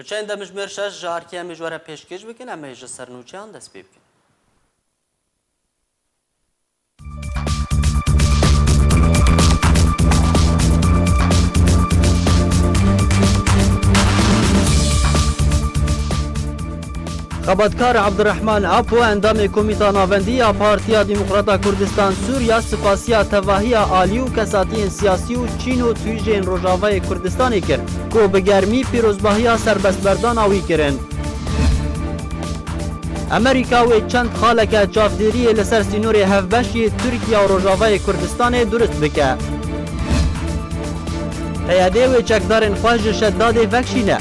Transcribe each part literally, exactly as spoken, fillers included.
Nûçeyên demjimêr şeş ji arkê em ê ji we re pêşkêş bikin, em ê ji ser nûçeyan dest pê bikin. Xebatkar Abdurrahman Apo, endamê Komîta Navendî ya Partiya Demokrata Kurdistan Sûriya, spasiya tevahiya alî û kesatiyên siyasî û çîn û tûjên Rojavayê Kurdistanê kir, ku bi germî pîrozbahiya serbestberdana wî kirin. Amerîka wê çend xaleke çavdêriyê li ser sînorê hevbeş yê Tirkiye û Rojavayê Kurdistanê durust bike. P Y D wê çekdarên xwe ji Şedadê vekişîne.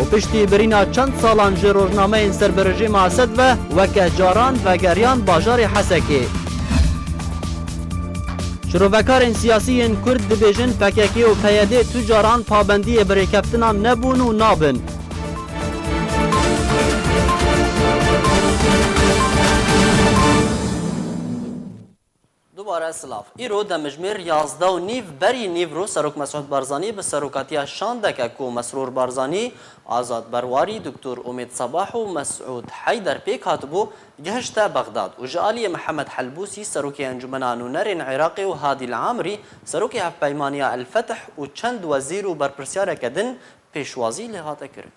Û piştî birîna çend salan ji rojnameyên ser bi rejîma Esed ve weke caran vegeriyan bajarê Hesekê. Şirovekarên siyasî yên Kurd dibêjin P K K û P Y D tu caran pabendiyê birêkeftinan nebûn û nabin. Dubare silav. Îro demjimêr yazdeh û nîv berî nîvro Serok Mesûd Barzanî bi serokatiya şandeke ku Mesrûr Barzanî, Azad Berwarî, Doktor Umêd Sabah û Mesûd Heyder pêk hatibû, gihişte Bexdad û ji aliyê Mihemed Helbûsî, Serokê Encûmena Nûnerên Iraqê û Hadî El Amirî, Serokê Hevpeymaniya El Fetih û çend wezîr û berpirsiyareke din pêşwazî lê hate kirin.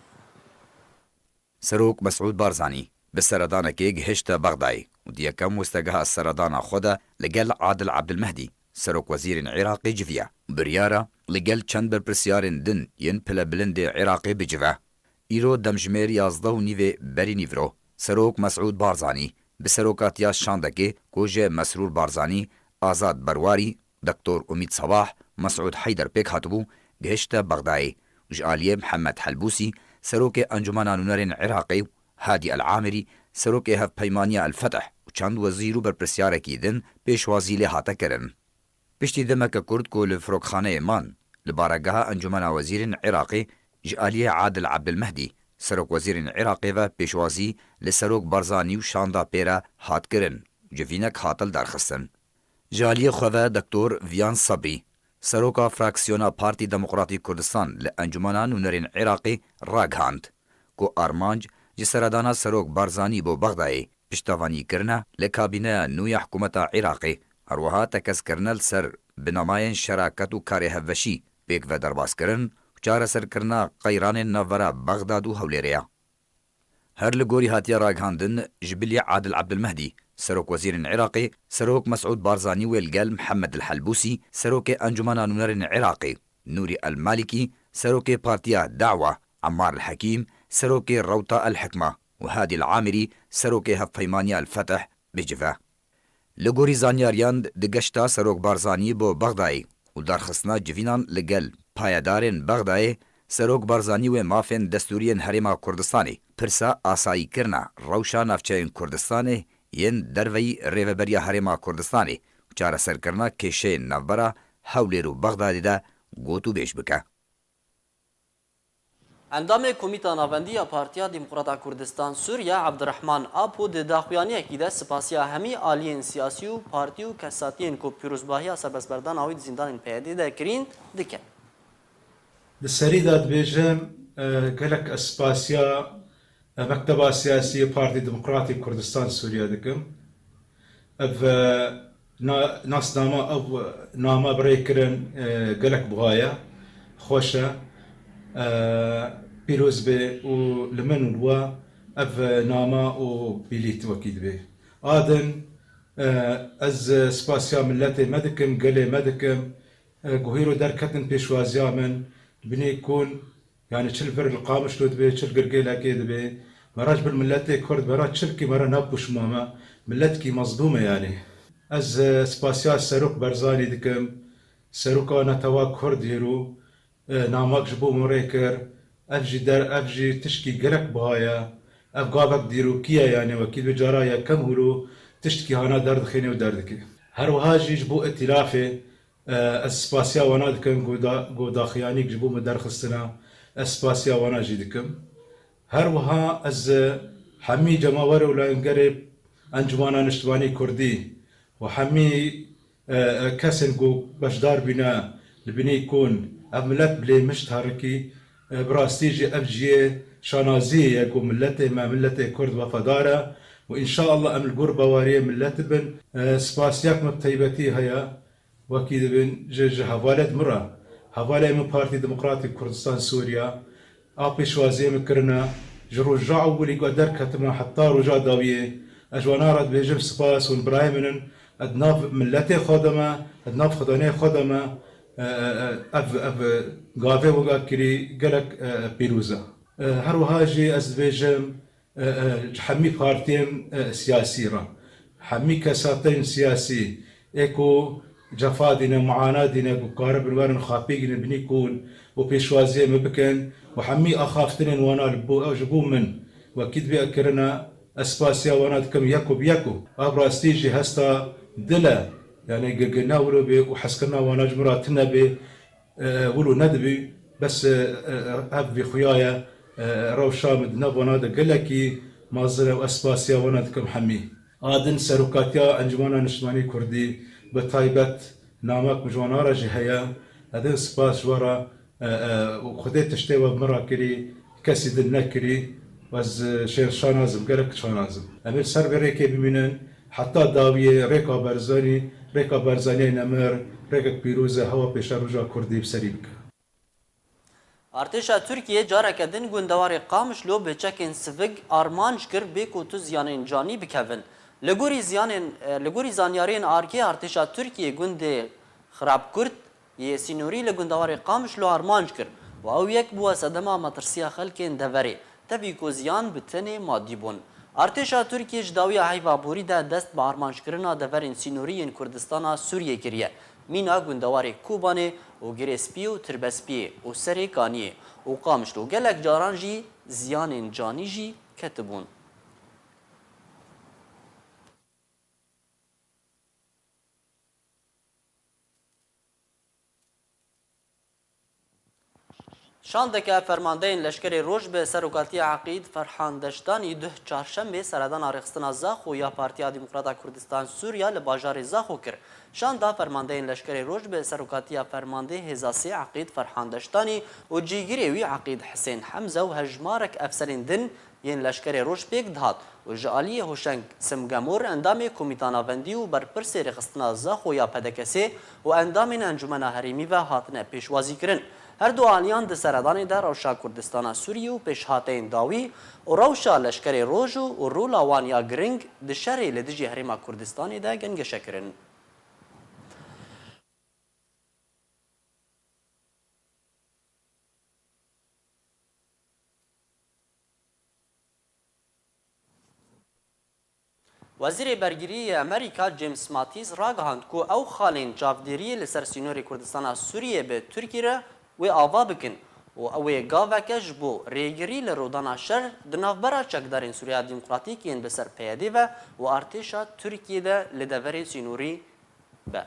Serok Mesûd Barzanî bi seredanekê gihişte Bexdayê û di yekem westegeha seredana xwe de li gel Adil Abdilmehdî, Serokwezîrên Iraqê civiya û biryara li gel çend berpirsiyarên din yên pilebilindê Iraqê bicive. Îro demjimêr yazdeh û nîvê berî nîvro, Serok Mesûd Barzanî bi serokatiya şandekê ku ji Mesrûr Barzanî, Azad Berwarî, Doktor Umîd Sabah, Mesûd Heyder pêk hatibû, gihişte Bexdayê û ji aliyê Mihemed Helbûsî, Serokê Encûmena Nûnerên Iraqê û Hadî El Amirî, Serokê Hevpeymaniya El Fetih û çend wezîr û berpirsyarekî din pêşwazî lê hate kirin. Piştî demeke kurt ku li firokxaneyê man, li baregeha Encûmena Wezîrên Iraqê ji aliyê Adil Abdilmehdî, Serokwezîrên Iraqê ve pêşwazî li Serok Barzanî û şanda pê re hat kirin û civînek hat lidarxistin. Ji aliyê xwe ve Doktor Viyan Sabrî, Seroka Fraksiyona Partî Demokratî Kurdistan li Encûmena Nûnerên Iraqê ragihand ku armanc ji seredana Serok Barzanî bo Bexdayê piştevanîkirina li kabîneya nû ya hikûmeta Iraqê, her wiha tekez kirine li ser binamayên şeraket û karê hevbeşî, pêk ve derbaskirin û çareserkirina qeyranên navbera Bexdad û Hewlêrê ye. Her li gorî hatiye ragihandin, ji bilî Adil Abdilmehdî, Serokwezîrên Iraqê, Serok Mesûd Barzanî wê li gel Mihemed El Helbûsî, Serokê Encûmena Nûnerên Iraqê, Nûrî El Malîkî, Serokê Partiya Dawa, Emmar El Hekîm, Serokê Rewta El Hikma û Hadî El Amirî, Serokê Hevpeymaniya El Fetih, bicive. Li gorî zanyariyan, di geşta Serok Barzanî bo Bexdayê û darxistina civînan li gel payedarên Bexdayê, Serok Barzanî wê mafên destûrî yên Herêma Kurdistanê, pirsa asayîkirina rewşa navçeyên Kurdistanê yên derveyî Rêveberiya Herêma Kurdistanê û çareserkirina kêşeyên navbera Hewlêr û Bexdadê de gotûbêj bike. Endamê Komîta Navendî ya Partiya Demokrata Kurdistan Sûriye Abdurrahman Apo di daxuyaniyekî de spasiya hemî aliyên siyasî û partî û kesatiyên ku pîrozbahiya serbestberdana wî di zîndanên P Y D'ê de kirîn dike. Di serî de dibêjim, e, gelek ez spasiya, e, Mekteba Siyasî yê Partî Demokratî Kurdistan Sûriye dikim. Ev, e, na-, nasnama, ev nama bi rê kirin, e, gelek buha ye, xweş e, e, pîroz be û li min û li we ev, e, nama û bîlît wekî dibe. A din, e, ez, e, spasiya miletê me dikim, gelê me dikim, e, guhîr û derketin pêşwaziya min, li binê kun, Yanî çi li vir li Qamişlo dibe, çi li Girgêlekê dibe, mera ji bil miletê Kurd, mera çi bikî, mera ne pûşma me, miletkî mezlûm e yanî. Ez, e, spasiya Serok Barzanî dikim, Seroka netewa Kurd hêro, e, namak ji bo min rê kir, ev jî der, ev jî tişkî gelek biha ye, ev gavek dîrokî ye yanî wekî bi cara yekem hûro tiştkî hana derdixêne û derdike. Her wiha jî ji bo îtîlafê, E, ez spasiya wana dikim, ku da-, ku daxuyanîk ji bo min derxistine, ez spasiya wana jî dikim. Her wiha ez, e, hemî cemawerê û layengerê Encûmena Niştimanî Kurdî û hemî, e, e, kesên ku beşdar bîne li binî kun ev milet bilê min ji tarikî E, bi rastî jî ev cihê şanaziyê ye ku miletê me, miletê Kurd wefadar e û înşaallah em li gor baweriyê milet dibin. E, spasiya ku me bi taybetî heye, wekî dibin ji, ji hevalê min re. Hevalê min Partî Demokratîk Kurdistan Sûriya, a pêşwaziyê min kirine, ji roja ewilî ku derketime heta roja dawiyê, ez ji wana re dibêjim spas, hûn birayê min in, ez di nav miletê xwe de me, ez di nav xwedanê xwe de me, e, e, e, ev, ev gavê wega kirî gelek, e, pîroz e. E, her wiha jî ez dibêjim, e, e, ji hemî partiyên, e, siyasî re, hemî kesatên siyasî ê ku cefa dîne, muana dîne, ku karibin werin xapî gînin binî kûn û pêşwaziyê min bikin û hemî axaftinên wana li bo, ji bo min wekî dibê kirine, ez spasiya wana dikim yeko bi yeko. A bi rastî jî hesta dil e, yanî gi-, gi ne wilo bê û hezkirina wana ji min re tune bê, e, wilo nedibî, bes, e, e, ev vî xuya ye, e, rewşa min di nav wana de gelekî mezin e û ez spasiya wana dikim hemî. A din serokatiya Encûmena Niştimanî Kurdî, bi taybet namek min ji wana re jî heye, ez ê spas ji we re, e, e, û Xwedê tiştê we bi min re kirî, kesî din nekirî, ez, e, şên şanazim, gelek şanazim. Em ê li ser vê rêkê bimînin, heta dawiyê rêka Barzanî, rêka Barzaniyê nemir, rêkek pîroz e, hewa pêşeroja Kurdî bi serî bike. Artêşa Tirkiyê careke din gundewarê Qamişlo bi çekên sivik armanc kir bê ku tu ziyanên canî bikevin. Li gorî ziyanên, e, li gorî zanyariyên arkê artêşa Tirkiyê gundê Xirabkurt yê sînorî li gundewarê Qamişlo armanc kir û ew yek bûye sedema metirsiya xelkên deverê, tevî ku ziyan bi tenê madî bûn. Artêşa Tirkiyê ji dawiya heyva borî de dest bi armanckirina deverên sînorî yên Kurdistana Sûriyê kiriye. Mîna gundewarê Kobanê û Girê Spî û Tirbespiyê û Serê Kaniyê û Qamişlo gelek caran jî ziyanên canî jî ketibûn. Şandeke fermandeyên Leşkerê Roj bi serokatiya Eqîd Ferhan Deştanî duh çarşemê seredana rêxistina Zaxo ya Partiya Demokrata Kurdistan Sûriya li bajarê Zaxo kir. Şanda fermandeyên Leşkerê Roj bi serokatiya fermandê Hêza Sê Eqîd Ferhan Deştanî û cîgirê wî Eqîd Hisên Hemze û hejmarek efserên din yên Leşkerê Roj pêk dihat û ji aliyê Hoşeng Simgemor endamê Komîta Navendî û berpirsê rêxistina Zaxo ya P D K S û endamên Encûmena Herêmî ve hatine pêşwazîkirin. Her du aliyan di seredanê de rewşa Kurdistana Sûriyê û pêşhateyên dawî û rewşa Leşkerê Roj û, û rola wan ya giring di şerê li dijî Herêma Kurdistanê de gengeşe kirin. Wezîrê Bergiriyê yê Amerîka James Mattis ragihand ku ew xalên çavdêriyê li ser sînorê Kurdistana Sûriyê bi Tirkiyê re wê ava bikin û ew ê gaveke ji bo rêgirî li rûdana şer di navbera çekdarên Sûriya Demokratîk yên li ser P Y D ve û artêşa Tirkiyê de li deverên sînorî be.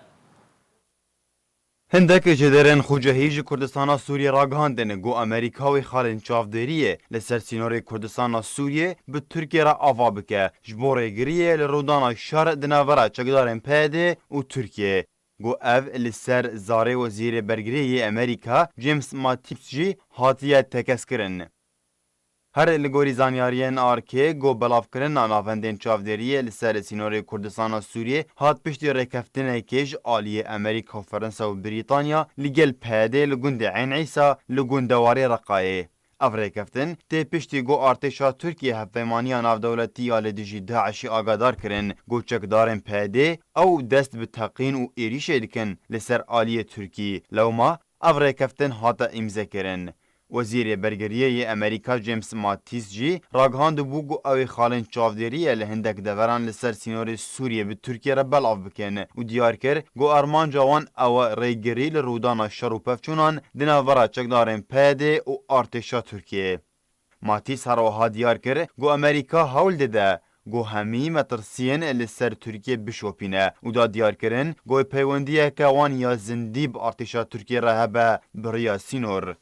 Hindek ji derên xucehî ji Kurdistana Sûriyê ragihandin ku Amerîka wê xalên çavdêriyê li ser sînorê Kurdistana Sûriyê bi Tirkiyê re ava bike, ji bo rêgiriyê li rûdana şer di navbera çekdarên P Y D û Tirkiyê. Ku ev li ser zarê Wezîrê Bergirê yê Amerîka James Mattis jî hatiye tekez kirin. Her li gorî zanyariyên arkê, ku belavkirina navendên çavdêriyê li ser sînorê Kurdistana Sûriyê hat piştî rêkeftinekê ji aliyê Amerîka û Fransa û Brîtanya li gel P Y D li gundê Eyn Îsa li gundewarê Reqayê. Ev rêkeftin tê piştî ku artêşa Tirkiyê hevpeymaniya navdewletî ya li dijî DAIŞ'ê agadar kirin, ku çekdarên P Y D ew dest bi teqîn û êrîşê dikin li ser aliyê Tirkî. Lewma ev rêkeftin hate îmzekirin. Wezîrê Bergiriyê yê Amerîka James Mattis jî ragihandibû ku ew ê xalên çavdêriyê li hindek deveran li ser sînorê Sûriyê bi Tirkiyê re belav bikin û diyar kir ku armanca wan ew e rêgirî li rûdana şer û pevçûnan di navbera çekdarên P Y D û artêşa Tirkiyê. Mattis her wiha diyar kir ku Amerîka hewl dide ku hemî metirsiyên li ser Tirkiyê bişopîne û da diyarkirin ku peywendiyeke wan ya zindî bi artêşa Tirkiyê re hebe bi riya sînor.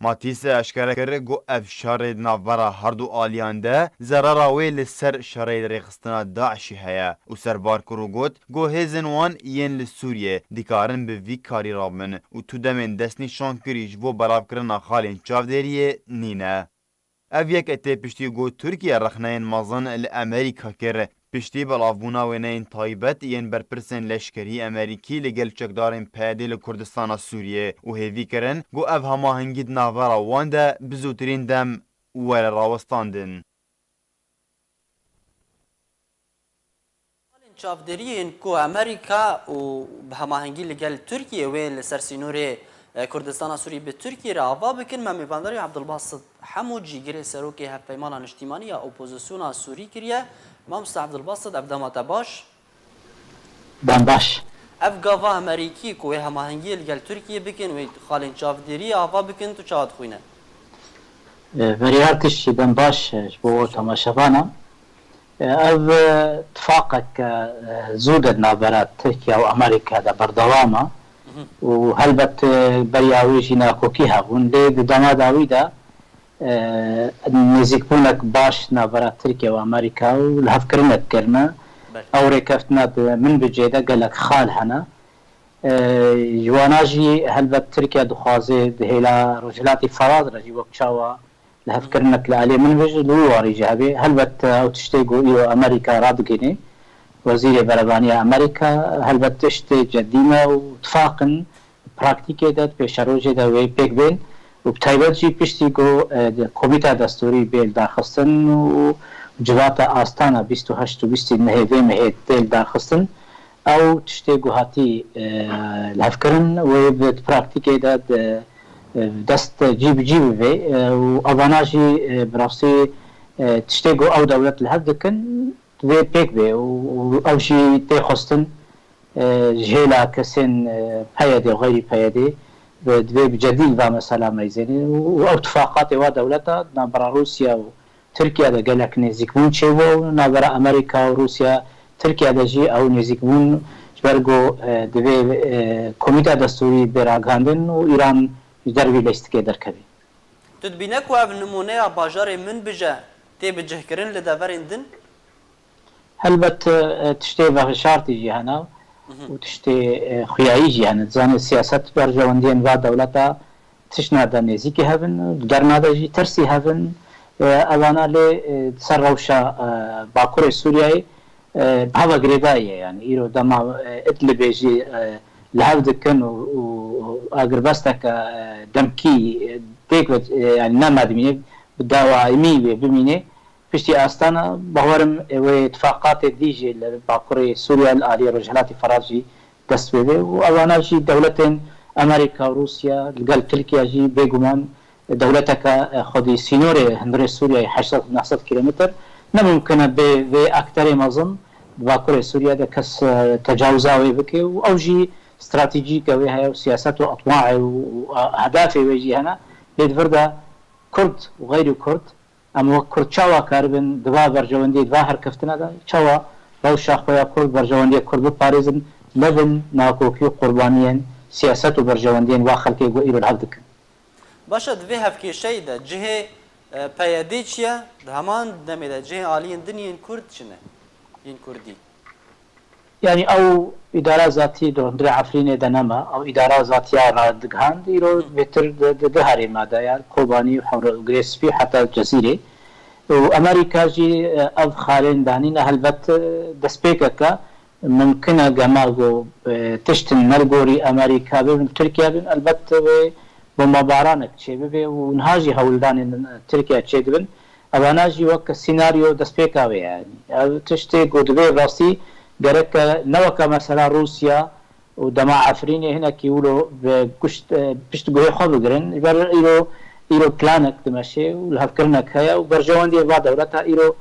Matîs eşkere kir ku ev şerê di navbera herdu aliyan de zerara wê li ser şerê rêxistina DAIŞ'î heye û serbar kir û got ku hêzên wan yên li Sûriyê dikarin bi vî karî rabin û tu demên destnîşankirî ji bo belavkirina xalên çavdêriyê nîne. Ev yek tê piştî ku Tirkiye rexneyên mezin li Amerîka kir, piştî belavbûna wêneyên taybet yên berpirsên leşkerî Amerîkî li gel çekdarên P Y D li Kurdistana Sûriyê û hêvî kirin ku ev hemahengî di navbera wan de bi zûtirîn dem were rawestandin. Çavdêriyên ku Amerîka û bi hemahengî li gel Tirkiyê wê li ser sînorê Kurdistana Sûrî bi Tirkiyê re ava bikin, me mêvandarî Abdulbasit Hemo, cîgirê serokê Hevpeymana Niştîmanî ya Opozisyona Sûrî kiriye. Mamoste Abdulbasit, ev dema te baş? Dem baş. Ev gava Amerîkî ku wê hemahengiyê li gel Tirkiyê bikin, wê xalên çavdêriyê ava bikin, tu çawa dixwîne? Veriyar tiştî dem baş ji bo temaşevana. Ev tifaqek zû de di navbera Tirkiye û Amerîka de berdewam e û helbet beriya wê jî nakokî hebûn, lê di dema dawî de nêzîkbûnek baş navbera Tirkiye û Amerîka û lihevkirinek kirine. Ew rêkeftina di Minbicê de gelek xal hene. Ji wana jî helbet Tirkiye dixwaze di hêla Rojhilatî Ferans re jî wek çawa lihevkirinek li aliyê Minbij li wî warî jî hebe. Helbet ew tiştê ku îro Amerîka radigihîne, Wezîrê Berevaniya Amerîka, helbet tiştê cedî ne û tifaq in, praktîkê de, di pêşerojê de wê pêk bên û bi taybet jî piştî ku Komîta Destûrî bê lidarxistin û civata astana bîst û heşt û bîst û nehê vê mehê tê lidarxistin, ew tiştê ku hatî lihevkirin wê bi praktîkê de dest cî bi cî bibe û evana jî bi rastî tiştê ku ew dewlet li hev dikin divê pêk bê û ew jî tê xwestin ji hêla kesên PYD û xeyrî PYD divê bi cedî li va mesela meyzêne û ew tifaqatê wa dewleta di navbera Rûsya û Tirkiye de gelek nêzîkbûn çêbû û navbera Amerîka û Rûsya Tirkiye de jî ew nêzîkbûn ji ber ku divê Komîta Destûrî bê ragihandin û Îran ji dervî lîstikê derkevî. Tu dibîne ku ev nimûneya bajarê Minbije tê bicihkirin li deverên din? Helbet tiştê vehijartî jî hene û tiştê xuyayî jî hene. Dizane siyaset berjewendiyên va dewleta tiştna de nêzîkî hev in, di derna de jî tirsî hev in. Evana lê di ser rewşa Bakurê Sûriyeyê bi hev ve girêdayî ye. Yanî îro dema Idlibê jî li hev dikin û agirbesteke demkî têk ve, yanî nema dimîne, bi dawayîmî wê bimîne. Piştî astana, bawerim wê tifaqatê dî jî li Bakurê Sûriye li aliyê Rojhilatê Ferans jî dest pê bê û evana jî dewletên Amerîka û Rûsya li gel Tirkiye jî bêguman dewleteke xwedî sînorê hundirê Sûriyeyê heşt sed neh sed kîlometr ne mimkin e bê vê akterê mezin di Bakurê Sûriye de kes tecawiza wê bike û ew jî stratejîke wê heye û siyaset û etwaê û hedafê wê jî hene. Lê di vir de Kurd û xeyrî Kurd Em wek Kurd çawa karibin di va berjewendiyê, di va herkeftina de çawa rewşa xwe ya Kurd, berjewendiya Kurd biparêzin, nebin nakokî û qurbaniyên siyaset û berjewendiyên va xelkê ku îro li hev dikin? Baş e, di vê hevkêşeyî de cihê PYDê çi ye? Di heman demê de cihê aliyên din yên Kurd çi ne? Yên Kurdî? Yanî ew îdara zatî di hundirê Efrînê de nema, ew îdara zatiya radigihand, îro bêtir di, di, di herêma de ya Kobanî û Hewra û Girê Spî heta Cezîrê. Û Amerîka jî ev xalên danîne helbet destpêkeke mimkin e gema ku tiştin ne li gorî Amerîka bibin, Tirkiye bin, elbet wê bombabaranek çêbibe û niha jî hewldanên Tirkiye çêdibin. Evana jî wek sînaryo destpêka wê ye. Ev tiştê ku divê rastî gereke ne weke mesela Rûsya û dema Efrînê hinekî wilo bi kuşt, pişt guhê xwe bigirin. Ji ber îro, îro planek dimeşe û lihevkirinek heye û berjewendiyê va dewleta îro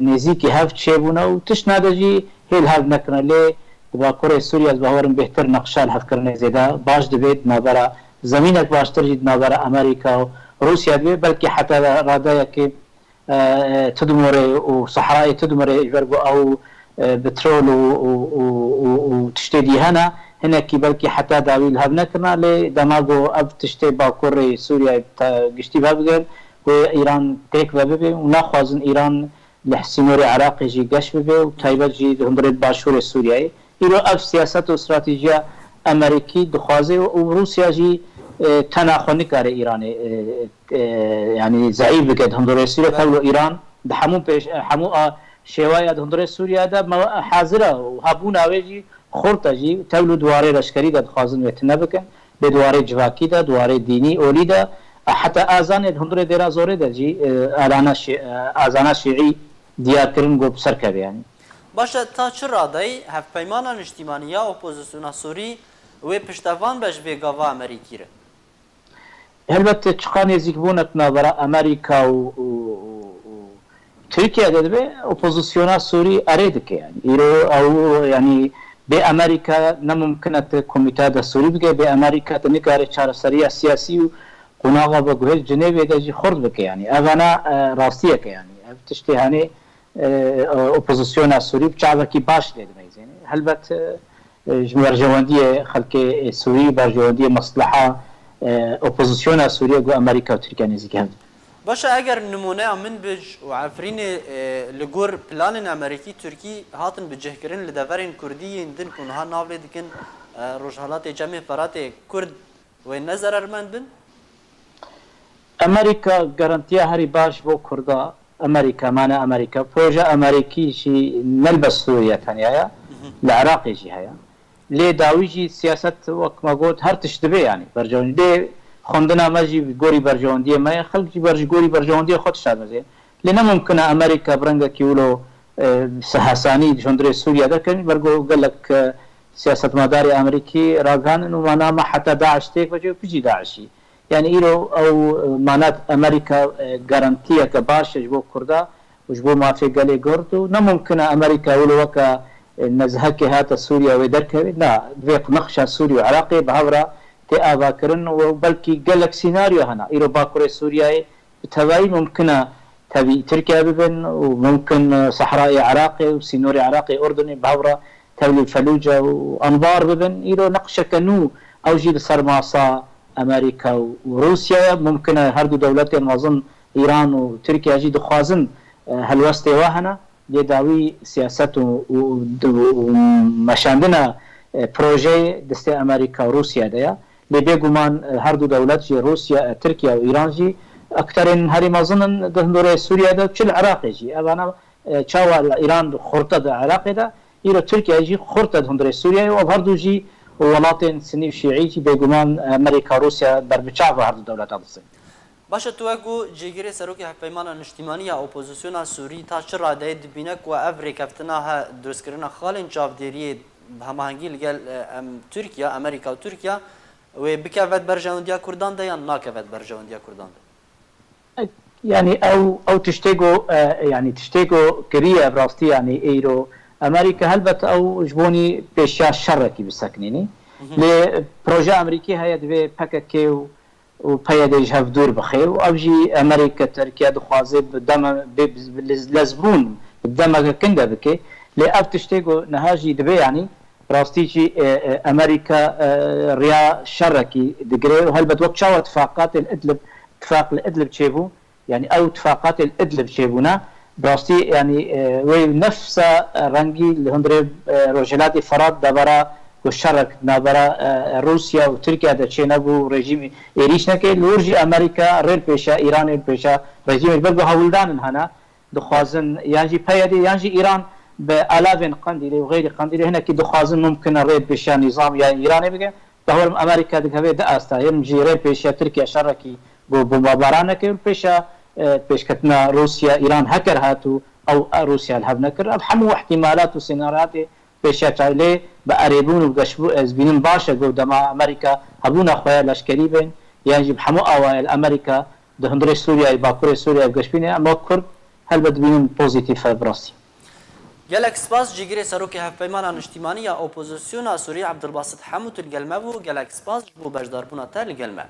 nêzîkî hev çêbûne û tiştna de jî hê li hev nekirine. Lê di Bakurê Sûriye ez bawer im bêhtir neqşa lihevkirinê zêde baş dibe di navbera zemînek baştir jî di navbera Amerîka û Rûsya dibe, belkî heta radeyekê Tudmurê û Sehrayê Tudmurê ji ber ku ew petrol û, û, û, û, û tiştê dî hene, hinekî belkî heta dawî li hev nekirina, lê dema ku ev tiştê bakurê Sûriyeyê te-, giştî vebigirin, wê Îran têk ve bibe û naxwazin Îran li sînorê Iraqê jî geş bibe û taybet jî di hundirê başûrê Sûriyeyê. Îro ev siyaset û stratejiya Amerîkî dixwaze û Rûsya jî, e, tena xwe nikare Îranê, e, e, yanî zeîf bike di hundirê Sûriye. Tewlo Îran di hemû pêş, hemû a şêwaya di hundirê Sûriye de me-, hazir e û hebûna wê jî xurt e jî, tewlo di warê leşkerî de dixwazin wê tune bikin, lê di warê civakî de, di warê dînî, olî de, heta azanê di hundirê Dêra Zorê de jî, e, alana şî-, e, azana şîî diyar kirin ku bi ser keve, yanî. Baş e, ta çi radeyî hevpeymana niştîmanî ya opozisyona Sûrî wê piştevan be ji vê gava Amerîkî re? Helbet çiqa nêzîkbûnek navbera Amerîka û, û, û, û Tirkiye de dibe, opozisyona Sûrî erê dike, yanî. Îro ew, yanî, bê Amerîka ne mumkin e tu komîteya destûrî bike, bê Amerîka tu nikare çareseriya siyasî û qonaxa veguhêr Cinêvê de jî xurt bike, yanî. Evana, e, rastiyek e, yanî. Ev tiştê, hanê, e, opozisyona Sûrî bi çavekî baş lê dimeyzêne. Helbet, e, ji berjewendiyê xelkê Sûrî, berjewendiyê mesleha, e, opozisyona Sûrî ku Amerîka û Tirkiye nêzîkî hev dibin. Baş e, eger nimûneya Minbij û Efrînê, e, li gor planên Amerîkî-Tirkî hatin bicihkirin li deverên Kurdî yên din ku niha nav lê dikin, e, Rojhelatê Cemê Feratê, Kurd wê ne zerermend bin? Amerîka garantiya herî baş bo Kurda, Amerîka, mane Amerîka, proje Amerîkî jî ne li ber Sûriye tenya ye, li Iraqê jî heye. Lê dawî jî siyaset, wek me got, her tişt dibe, yanî berjewendî. Lê xwendina me jî bi gorî berjewendiyê me ye, xelk jî ber ji gorî berjewendiyê xwe dişaribêje. Lê ne mumkin e Amerîka bi rengekî wilo, e, hesanî ji hundirê Sûriye derkevin, ber ku gelek, e, siyasetmedarê Amerîkî ragihandin û mana me heta DAIŞ têk ve, pijî DAIŞî. Yanî îro ew, e, mana Amerîka, e, garantiyeke baş e ji bo Kurda û ji bo mafê gelê Kurd û ne mumkin e Amerîka wilo weke, e, nezihekê hate Sûriye wê derkeve. Na, divê nexşa Sûriye û Iraqê bi hev re tê avakirin û belkî gelek sînaryo hene. Îro Bakurê Sûriyeyê bi tevayî mumkin e tevî Tirkiye bibin û mumkin, e, Sehrayê Iraqê û sînorê Iraqê, Urdunê bi hev re tevlî Felûce û Anbar bibin. Îro neqşeke nû ew jî li ser masa Amerîka û Rûsya ye. Mumkin e her du dewletên mezin Îran û Tirkiye jî dixwazin, e, helwestê we hene. Lê dawî siyaset û, û, û meşandina, e, projeyê destê Amerîka û Rûsya de ye. Lê bêguman, e, her du dewlet jî, Rûsya, e, Tirkiye û Îran jî akterên herî mezin in di hundirê Sûriye de, çi li Iraqê jî. Evana, e, çawa li Îran xurte di Iraqê de, îro Tirkiye jî xurte di hundirê Sûriye û ev her du jî û welatên Sinî û Şîî jî bêguman Amerîka, Rûsya berbiçav her du dewleta dixin. Baş e, tu wek ku cîgirê serokê Hevpeymana Niştimanî ya Opozisyona Sûrî ta çi radeyê dibîne ku ev rêkeftina he dirustkirina xalên çavdêriyê bi hemahengî li gel, e, em Tirkiye, Amerîka û Tirkiye wê bikeve di berjewendiya Kurdan de yan nakeve di berjewendiya Kurdan de? Yanî ew, ew tiştê ku, e, yanî tiştê ku kiriye bi rastî, yanî îro Amerîka helbet ew ji bonî pêşiya şerekî bisekinînî. Lê proje Amerîkî heye, divê P K K û û P Y D ji hev dûr bixe û ev jî Amerîka, Tirkiye dixwaze bi deme-, bi, bi, bi lez-, lezbûn, bi demeke kin de bike. Lê ev tiştê ku niha jî dibe, yanî rastî jî, e, e, Amerîka, e, riya şerekî digire û helbet wek çawa tifaqatê li Idlib, tifaq li Idlib çêbû, yanî ew tifaqatê li Idlib çêbûne, bi rastî, yanî, e, wê nefsa rengî li hundirê, e, Rojhilatê Firat devera ku şerek navbera, e, Rûsya û Tirkiye de çênebû, rejîmê êrîş neke. Li wir jî Amerîka rê li pêşa Îranê, li pêşa rejîmê, ji ber ku hewldanin hene, dixwazin yan jî P Y D yan jî Îran bi alavên Qendîlê û xeyrî Qendîlê hinekî dixwazin, mumkin e rê li pêşa nîzam ya Îranê bike. Bawerim Amerîka dikeve di asta, him jî rê li pêşiya Tirkiye şerekî ku bombabaran neke û li pêşa, e, pêşketina Rûsya, Îran heker hat û ew, e, Rûsya li hev nekir. Ev hemû ihtimalat û senaryoyatê pêşiya çav lê bi erêbûn û bi geşbû ez bînim baş e ku dema Amerîka hebûna xwe ya leşkerî bên, yan jî bi hemû awayê li Amerîka di hundirê Sûriyeyê, bakurê Sûriyeyê bi geş bîne, em wek Kurd helbet dibînin pozîtîf e bi rastî. Gelek spas, cîgirê Serokê Hevpeymana Niştimanî ya Opozisyona Sûrî Ebdulbasit Hemû, tu li gel me bû. Gelek spas ji bo beşdarbûna te li gel me.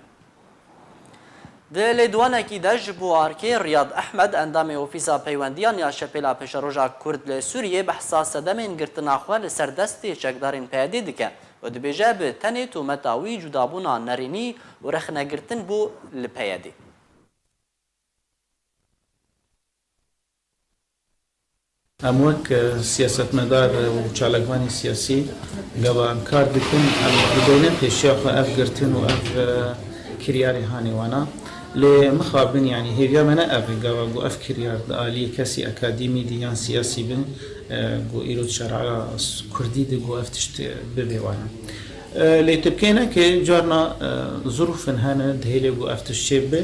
Di lêdwanekî de ji bo arkê, Riyad Ehmed, endamê Ofîsa Peywendiyan ya Şepêla Pêşeroja Kurd li Sûriyê, behsa sedemên girtina xwe li ser destê çekdarên P Y D dike. Û dibêje bi tenê tometa wî cudabûna nerênî û rexnegirtin bû li P Y D'ê. Em wek, e, siyasetmedar û çalakvanê siyasî gava em kar dikin, em dibêne pêşiya xwe ev girtin û ev, e, kiryarê hanê wana. Lê mixabin, yanî hêviya me ne ev e, gava ku ev kiryar di aliyê kesî akademî de yan siyasî bin, e, ku îro di şeraya s-, kurdî de ku ev tişt, e, bibe wana. E, lê tu bikêne ke carna, e, zirûfin hene, dihêlê ku ev tişt çêbibe.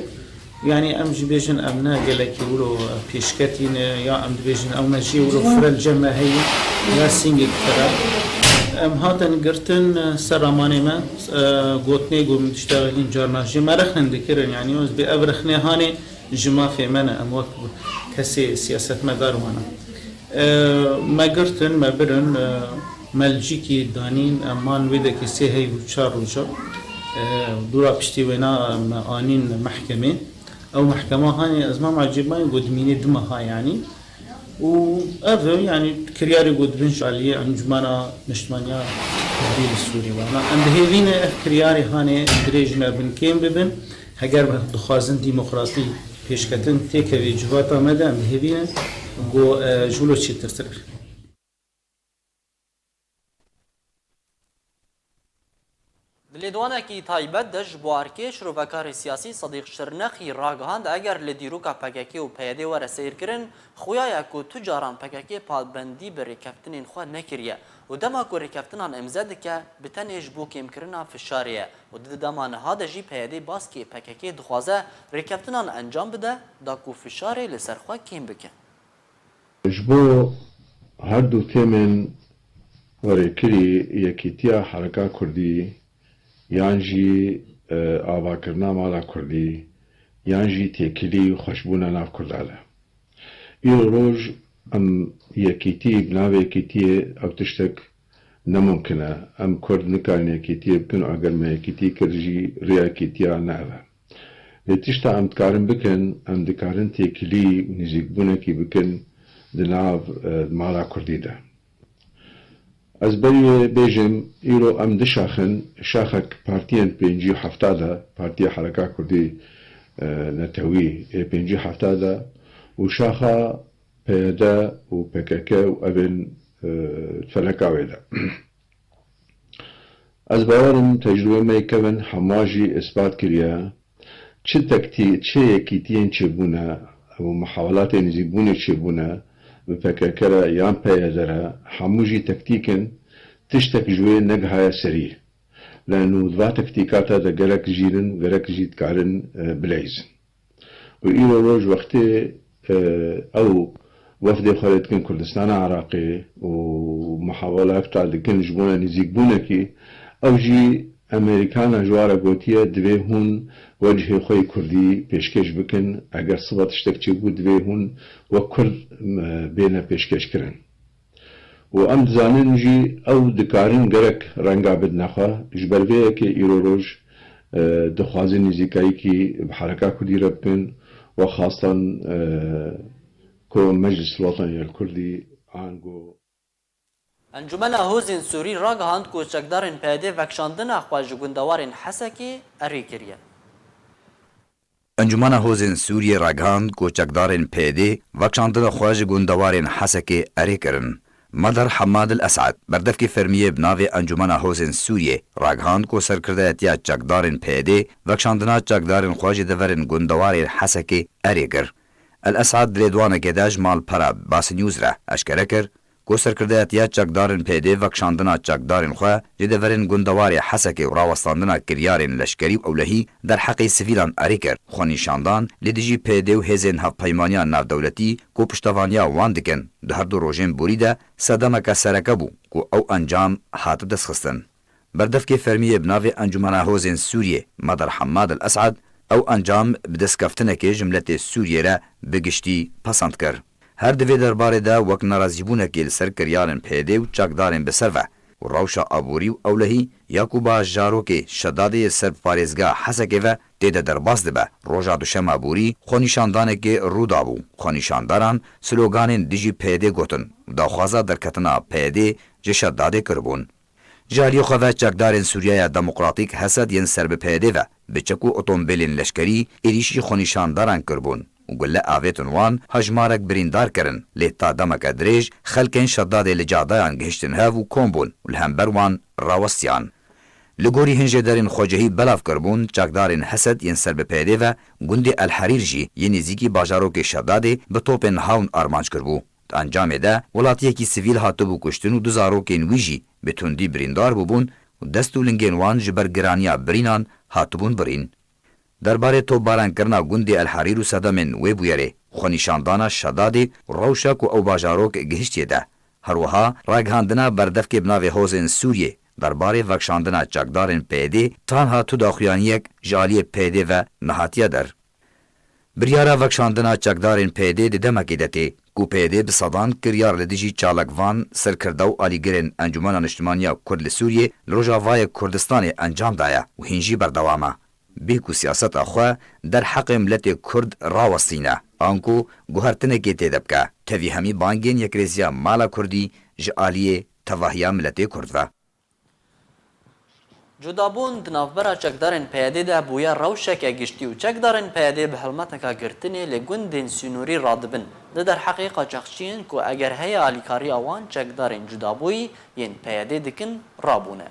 Yanî em jî bêjin em ne gelekî wilo pêşketî ne, ya em dibêjin ew mejiyê wilo fire li cem me heye, ya sîngek fire. Em hatin girtin, e, ser ramanê me, e, gotinê ku min diştexilîn carna jî me rexnin dikirin, yanî ez bê ev rexnê hanê ji mafê me ne, em wek kesê siyasetmedar wana. E, me girtin, me birin, e, me li cîkî danîn, em man wê dekê sê heyv û çar roja. E, dûra piştî wêna me anîn mehkemê. Ew mehkema hanê ez mam ecêbayî ku dimînê du meha yanî. Û ev e, yanî kiryarê ku dibin ji aliyê Encûmena Niştimaniya Kurdî li Sûrî wana. Em dihêvîne ev kiryarê hanê dirêj nebin, kêm bibin. Heger dixwazin demokratî pêşketin têkevê civata me de, em dihêvînin ku, e, ji wilo çêtirtir be. Di lêdwanekî taybet de ji bo erkê şirovekarê siyasî Sedîq Şirnexî ragihand, eger li dîroka P K K û P Y D were seyirkirin, xuya ye ku tu caran P K K pabendî bi rêkeftinên xwe nekiriye û dema ku rêkeftinan îmze dike, bi tenê ji bo kêmkirina fişarê ye. Û di dema niha de jî P Y D baskê P K K dixwaze rêkeftinan encam bide, da ku fişarê li ser xwe kêm bike. Ji bo her du têmên werêkirî Yekîtiya Hereka Kurdî, yan jî, e, avakirina mala Kurdî, yan jî têkilî û xweşbûna nav Kurda de. Îro roj em yekîtî, bi navê yekîtiyê ew tiştek ne mumkin e. Em Kurd nikarin yekîtiyê bikin û eger me yekîtî kir jî rêya yekîtiya ne ev e. Lê tişta em dikarin bikin, em dikarin têkilî û nêzîkbûnekî bikin di nav, e, mala Kurdî de. Ez berî wê bêjim, îro em du şax in, şaxek partiyên pêncî û hefta de, Partiya Hereka Kurdî, e, Netewî ê pêncî û hefta de û şaxa P Y D û P K K û evên, e, feleka wê de. Ez bawer im tecrûbê me yê kevin hema jî îspat kiriye, çi tektî-, çi yekîtiyên çêbûne û mihawelatên nêzîkbûnê çêbûne bi P K K re yan P Y D re, hemû jî tektîk in, tiştek ji wê negihaye serî. Lê nû di va tektîkata de gelek jîr in, gelek jî dikarin, e, bileyzin. Û îro roj wextê, e, ew wefdê xwe lê dikin Kurdistana Iraqê û muhawela efta dikin ji bona nêzîkbûnekî, ew jî Amerîkana ji wan re gotiye, divê hûn wecihê xwe yê Kurdî pêşkêş bikin, eger siba tiştek çêbû, divê hûn wek Kurd, e, bêne pêşkêşkirin. Û em dizanin jî ew dikarin gerek renga bidine xwe. Ji ber vê yekê îro roj, e, dixwazin nêzîkayîkî bi hereka kurdî re bikin, wexastan, e, ku Meclis Wetaniya Kurdî ango. Encûmena Hozên Sûrî ragihand ku çekdarên P Y D vekişandina xwe ji gundewarên Hesekê erê kiriye. Encûmena Hozên Sûriyê ragihand ku çekdarên P Y D vekişandina xwe ji gundewarên Hesekê erê kirin. Madar Hemad El Esad, berdevkê fermî yê bi navê Encûmena Hozên Sûriyê, ragihand ku serkirdeyetiya çekdarên P Y D vekişandina çekdarên xwe ji deverên gundewarên Hesekê erê kir. El Esad di lêdwanekê de ji malpera Bas News re eşkere kir, ku serkirdeyetiya çekdarên P Y D vekişandina çekdarên xwe ji deverên gundewarê Hesekê û rawestandina kiryarên leşkerî û ewlehî derheqê sivîlan erê kir. Xwenîşandan li dijî P Y D û hêzên hevpeymaniya navdewletî ku piştevaniya wan dikin, di her du rojên borî de sedemeke sereke bû ku ew encam hat destxistin. Berdevkê fermî yê bi navê Encûmena Hozên Sûriyê, Madar Hemad El Esad, ew encam bi destkeftinekê ji miletê Sûriyê re bi giştî pesend kir. Her di vê derbarê de wek nerazîbûnekê li ser kiryarên P Y D û çekdarên bi ser ve û rewşa aborî û ewlehî ya ku bi jarokê Şedadê yê ser bi parêzgeha Hesekê ve tê de derbas dibe, roja duşema borî xwenîşandanekê rû dabû. Xwenîşandaran sloganên dijî P Y D gotin û daxwaza derketina P Y D ji Şedadê kiribûn. Ji aliyê xwe ve çekdarên Sûriyeya Demokratîk HESED yên ser bi P Y D ve bi çek û otomobîlên leşkerî êrîşî xwenîşandaran kiribûn û gule avêtin wan, hejmarek birîndar kirin, lê ta demeke dirêj xelkên Şedadê li cadayan gihiştin hev û kom bûn û li hember wan rawestiyan. Li gorî hin jêderên xwecihî belav kiribûn, çekdarên HESED yên ser bi P Y D ve gundê El Herîr jî yê nêzîkî bajarokê Şedadê bi topên hawn armanc kiribû. Di encamê de welatiyekî sivîl hatibû kuştin û du zarokên wî jî bi tundî birîndar bûbûn û dest û lingên wan ji ber giraniya birînan hatibûn birîn. Derbarê topbarankirina gundê El Herîr û sedemên wê bûyerê, xwenîşandana Şedadê û rewşa ku ew bajarok gihiştiye de, her wiha ragihandina berdevkê bi navê Hozên Sûriyê derbarê vekşandina çekdarên P Y D tanha tu daxuyaniyek ji aliyê P Y D ve nehatiye der. Biryara vekşandina çekdarên P Y D di demekê de tê ku P Y D bi sedan kiryar li dijî çalakvan, serkirde û alîgirên Encûmena Niştimaniya Kurd li Sûriyê li Rojavayê Kurdistanê encam daye û hîn jî berdewam e. Bê ku siyaseta xwe derheqê miletê Kurd rawestîne, anku guhertinekê tê de bike, tevî hemî bangên yekrêziya mala Kurdî ji aliyê tevahiya miletê Kurd ve. Cudabûn di navbera çekdarên P Y D de bûye rewşeke giştî û çekdarên P Y D bi helmeteka girtinê li gundên sînorî radibin. Di derheqê qaçaxçiyên ku eger heye alîkariya wan çekdarên cudabûyî yên P Y D dikin, rabûne.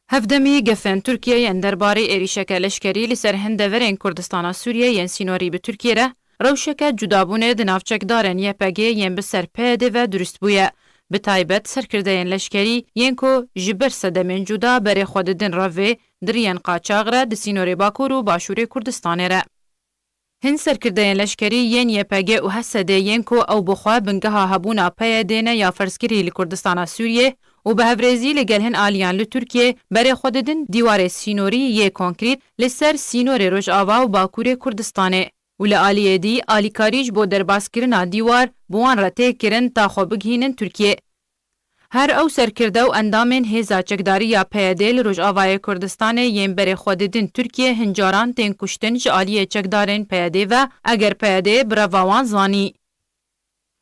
Hevdemî gefên Tirkiyê yên derbarê êrîşeke leşkerî li ser hin deverên Kurdistana Sûriyê yên sînorî bi Tirkiyê re, rewşeke cudabûnê di nav çekdarên Y P G yên bi ser P Y D ve dirust bûye. Bi taybet serkirdeyên leşkerî yên ku ji ber sedemên cuda berê xwe didin revê, di riyên qaçax re di sînorê Bakur û Başûrê Kurdistanê re. Hin serkirdeyên leşkerî yên Y P G û HESEDê yên ku ew bi xwe bingeha hebûna P Y D ne ya ferzkirî li Kurdistana Sûriyê û bi hevrêzî li gel hin aliyan li Tirkiyê berê xwe didin dîwarê sînorî yê konkrît li ser sînorê Rojava û Bakurê Kurdistanê û li aliyê dî alîkarî ji bo derbaskirina dîwar bi wan re tê kirin ta xwe bigihînin Tirkiyê. Her ew serkirde û endamên hêza çekdarî ya P Y D li Rojavayê Kurdistanê yên berê xwe didin Tirkiyê hin caran tên kuştin ji aliyê çekdarên P Y D ve, eger P Y D bi reva wan zanî.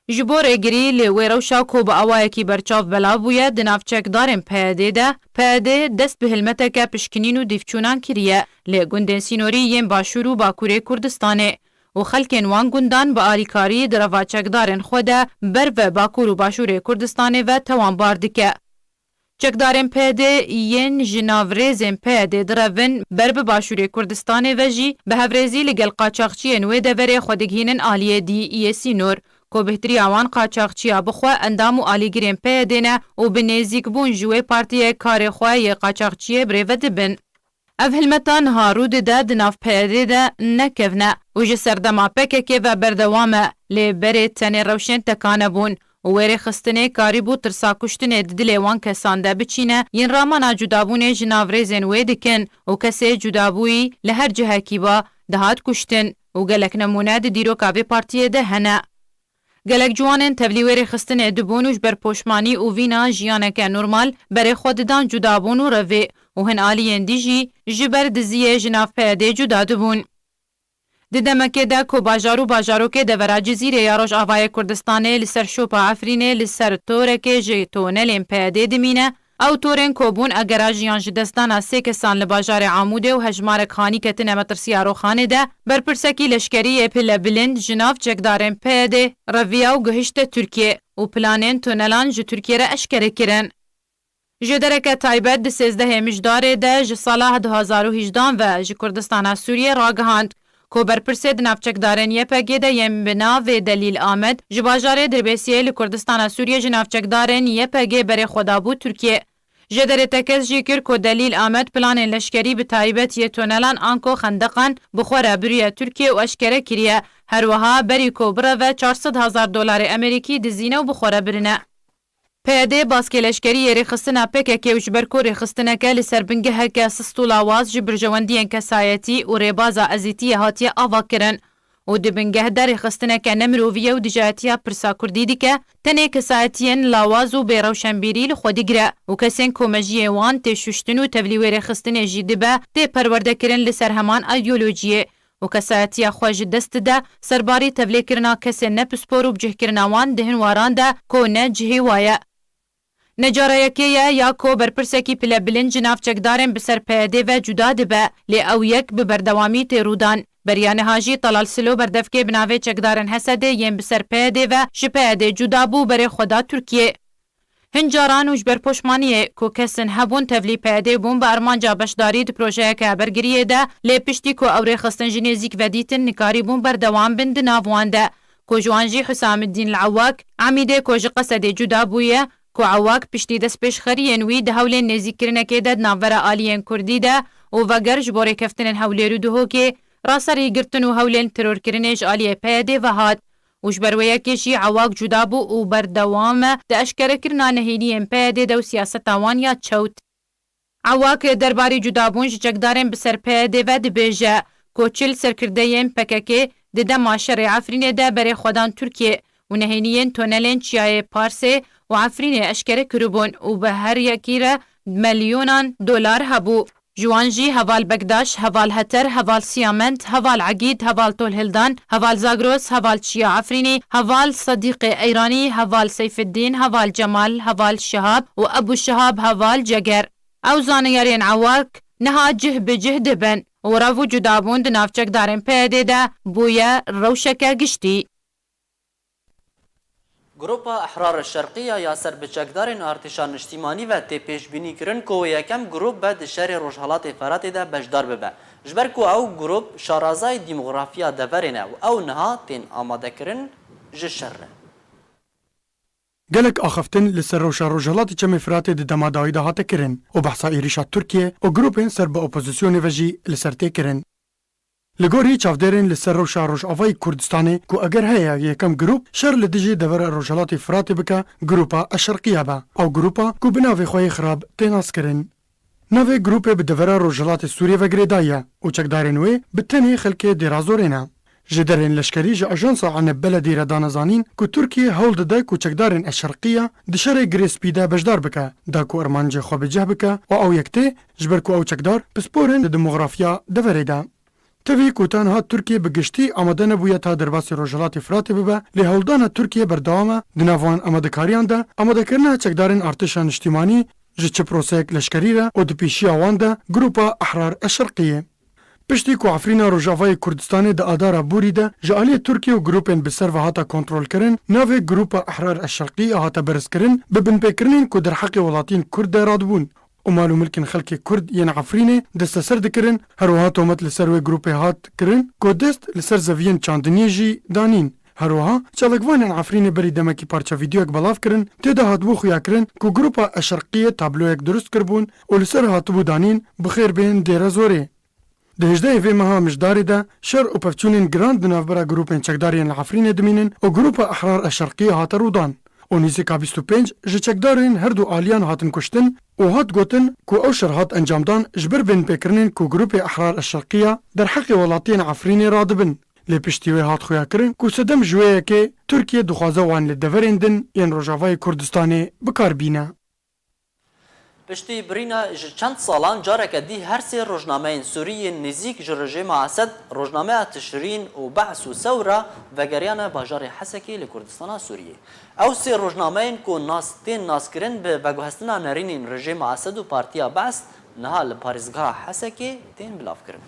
Ji bo rêgirî li wê rewşa ku bi awayekî berçav belav bûye, di nav çekdarên P Y D de, P Y D dest bi hilmeteke pişkinîn û dîvçûnan kiriye li gundên sînorî yên Başûr û Bakurê Kurdistanê. û xelkên wan gundan bi alîkarî di reva çekdarên xwe de ber ve Bakur û Başûrê Kurdistanê ve tewanbar dike. Çekdarên P Y D yên ji nav rêzên P Y D direvin, ber bi Başûrê Kurdistanê ve jî bi hevrêzî li gel qaçaxçiyên wê deverê xwe digihînin aliyê dî yê sînor, ku bêhtiriya wan qaçaxçiya bi xwe endam û alîgirên P Y D ne û bi nêzîkbûn ji wê partiyê karê xwe yê qaçaxçiyê birêve dibin. Ev hilmeta niha rû dide di nav P Y D de ne kevn e û ji serdema P K K ve berdewam e, lê berê tenê rewşên tekane bûn û wê rêxistinê karîbû tirsa kuştinê di dilê wan kesan de biçîne, yên ramana cudabûnê ji nav rêzên wê dikin û kesê cudabûyî li her cihekî ba, dihat kuştin û gelek nemûne di dîroka vê partiyê de hene. Gelek ciwanên tevlî wê rêxistinê dibûn û ji ber poşmanî û vîna jiyaneke normal berê xwe didan cudabûn û revê û hin aliyên dî jî ji ber diziyê ji nav P Y D'ê cuda dibûn. Di demekê de ku bajar û bajarokê devera Cizîrê ya Rojavayê Kurdistanê li ser şopa Efrînê li ser torekê ji tonelên P Y D'ê dimîne, Ew torên ku bûn egera jiyan ji destdana sê kesan li bajarê Amûdê û hejmarek hanî ketine metirsiya Roxanê de, berpirsekî leşkerî yê pilebilind ji nav çekdarên P Y D'ê reviya û gihişte Tirkiyê û planên tunelan ji Tirkiyê re eşkere kirin. Jêdereke taybet di sêzdehê Mijdarê de ji sala du hazar û hejdehan ve ji Kurdistana Sûriyê ragihand, ku berpirsê di nav çekdarên Y P G de yên bi navê Delîl Amed ji bajarê Dirbêsiyê li Kurdistana Sûriyê ji nav çekdarên Y P G berê xwe dabû Tirkiyê. Jêderê tekez jî kir ku Delîl Amed planên leşkerî bi taybet yê tunelan anko xendeqan bi xwe re biriye Tirkiyê û eşkere kiriye, her wiha berî ku bireve çar sed hezar dolarê Amerîkî dizîne û bi xwe re birine. P Y D baskê leşkerî yê rêxistina P K K û ji ber ku rêxistineke li ser bingeheke sist û lawaz ji berjewendiyên kesayetî û rêbaza ezîtiyê hatiye avakirin û di bingeh de rêxistineke nemirovî ye û dijayetiya pirsa kurdî dike, tenê kesayetiyên lawaz û bêrewşenbîrî li xwe digire û kesên ku mejiyê wan tê şuştin û tevlî wê rêxistinê jî dibe, tê perwerdekirin li ser heman îdeolojiyê. û kesayetiya xwe ji dest dide, serbarî tevlêkirina kesên ne pispor û bicihkirina wan di hin waran de ku ne cihê wa ye. Ne cara yekê ye ya ku berpirsekî pilebilind ji nav çekdarên bi ser P Y D'ê ve cuda dibe, lê ew yek bi berdewamî tê rûdan. Beriya niha jî Talal Silo berdevkê bi navê çekdarên Hesedê yên bi ser P Y D'ê ve ji P Y D'ê cuda bû berê xwe da Tirkiyê. Hin caran û ji ber poşmaniyê ku kesin hebûn tevlî P Y D'ê bûn bi armanca beşdarî di projeyeke bergiriyê de, lê piştî ku ew rêxistin ji nêzîk vedîtin nikarîbûn berdewam bin di nav wan de. Ku ji wan jî Husamiddîn li Ewak, Emîdê ku ji Qesedê cuda bûye, ku Ewak piştî destpêşxeriyên wî di hewlên nêzîkkirinekê de di navbera aliyên Kurdî de û veger ji bo rêkeftinên Hewlêr û Duhokê, raserî girtin û hewlên terorkirinê ji aliyê P Y D'ê ve hat. Û ji ber wê yekê jî Ewak cuda bû û berdewam e di eşkerekirina nehêniyên P Y D'ê de û siyaseta wan ya çewt. Ewak derbarê cudabûn ji çekdarên bi ser P Y D'ê ve dibêje ku çil serkirdeyên P K K di dema şerê Efrînê de berê xwe dan Tirkiyê û nehêniyên tunelên Çiyayê Parsê û Efrînê eşkere kiribûn û bi her yekî re melyonan dolar hebû. Ji wan jî heval Bekdaş, heval Heter, heval Siyamend, heval Egîd, heval Tolhildan, heval Zagros, heval Çiya Efrînî, heval Sedîqê Eyranî, heval Seyfiddîn, heval Cemal, heval Şihab û Ebû Şihab, heval Ceger. Ew zaniyarên Ewak niha cih bi cih dibin û rev û cudabûn di nav çekdarên P Y D'ê de bûye rewşeke giştî. Grupa Ehrar Şerqiya ya ser bi çekdarên artêşa niştîmanî ve tê pêşbînîkirin ku wê yekem grûp be di şerê Rojhelatê Feratê de beşdar bibe. Ji ber ku ew grûp şarazayê demografiya deverê ne û ew niha tên amadekirin ji şer re. Gelek axaftin li ser rewşa Rojhelatê Çemê Firatê di dema dawî de hate kirin û behsa êrîşa Tirkiye û grûpên ser bi opozisyonê ve jî li ser tê kirin. Li gorî çavdêrên li ser rewşa Rojavayê Kurdistanê ku eger heye yekem grûp şer li dijî devera Rojhelatê Firatê bike, grûpa Eşerqiya be. Ew grûpa ku bi navê xwe yê xirab tê naskirin. Navê grûpê bi devera Rojhilatê Sûriyê ve girêdayî ye û çekdarên wê bi tenê xelkê Dêra Zorê ne. Ji derên leşkerî ji ajansa Eneb Beledî re dane zanîn ku Tirkiye hewl dide ku çekdarên Eşerqiya di şerê Girê Spî de beşdar bike, da ku armancê xwe bi cih bike û ew yek tê, ji ber ku ew çekdar pisporên di demografiya deverê de. Tevî ku ta niha Tirkiye bi giştî amade nebûye ta derbasî Rojhilatê Firatê bibe, lê hewldana Tirkiye berdewam e, di nav wan amadekariyan de amadekirina çekdarên artêşa niştîmanî ji çi proseyek leşkerî re û di pêşiya wan de Grupa Ehrar Eşerqiyê. Piştî ku Efrîna Rojavayê Kurdistanê di adara borî de ji aliyê Tirkiye û grûpên bi ser ve hate kontrolkirin, navê Grupa Ehrar Eşerqiyê hate berizkirin, bi binpêkirinên ku derheqê welatiyên Kurd de radibûn û mal û milkên xelkê Kurd yên Efrînê desteser dikirin, her wiha tomet li ser wê grûpê hat kirin ku dest li ser zeviyên çandiniyê jî danîn. Her wiha çalakvanên Efrînê berî demekî parça vîdeoyek belav kirin, tê de hatibû xuyakirin ku Grupa Eşerqiyê tabloyek dirust kiribûn û li ser hatibû danîn, "Bi xêr bên Dêre Zorê." Di hejdehê vê meha Mijdarê de şer û pevçûnên giran di navbera grûpên çekdar yên li Efrînê dimînin û Grupa Ehrar Eşerqiyê hate rûdan û nîzîka bîst û pênc ji çekdarên her du aliyan hatin kuştin û hat gotin ku ew şer hat encamdan ji ber binpêkirinên ku Grûpê Ehrar Eşerqiya derheqê welatiyên Efrînê radibin. Lê piştî wê hat xuyakirin ku sedem ji wê yekê Tirkiye dixwaze wan li deverên din yên Rojavayê Kurdistanê bi kar bîne. Piştî birîna ji çend salan careke dî her sê rojnameyên Sûrî yên nêzîk ji rejêma Esed, rojnameya Tişrîn û Be's û Sewra vegeriyane bajarê Hesekê li Kurdistana Sûriyê. Ew sê rojnameyên ku nas tên naskirin bi veguhestina nerînên rejêma Esed û Partiya Be's niha li parêzgeha Hesekê tên bilavkirin.